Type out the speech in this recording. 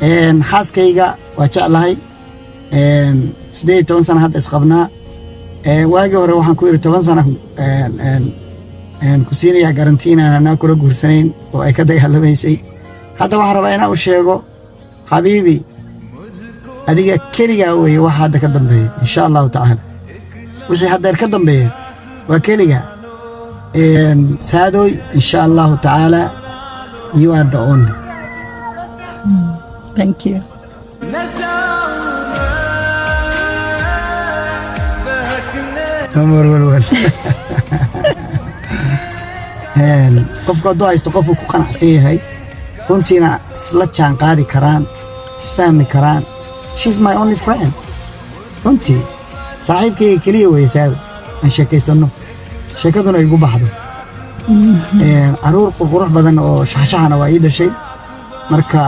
Xaaskayga waa jeclahay. 18 sana hadda isqabnaa. Waagii hore waxaan ku yidhi 10 sana ku siinayaa guarantee inaan anaa kula guursanayn oo ay ka dagaalamaysay. Hadda waxaan rabaa inaan u sheego, xabiibi, adiga keligaa weeye waxa hadda ka dambeeya, insha Allahu tacaala. Wixii haddeer ka dambeeya waa keligaa. Saadooy, insha Allahu tacaala, you are the only. Thank you. नशा मैं बहकने No more walwal. Qofku hadduu haysto qofuu ku qanacsan yahay, runtiina isla jaan qaadi karaan, isfahmi karaan. She's my only friend. Runtii saaxiibkayga keliya weeye Saado, aan sheekaysanno, sheekaduna igu baxdo. Caruur qurqurux badan oo shaxshaxana waa ii dhashay. Marka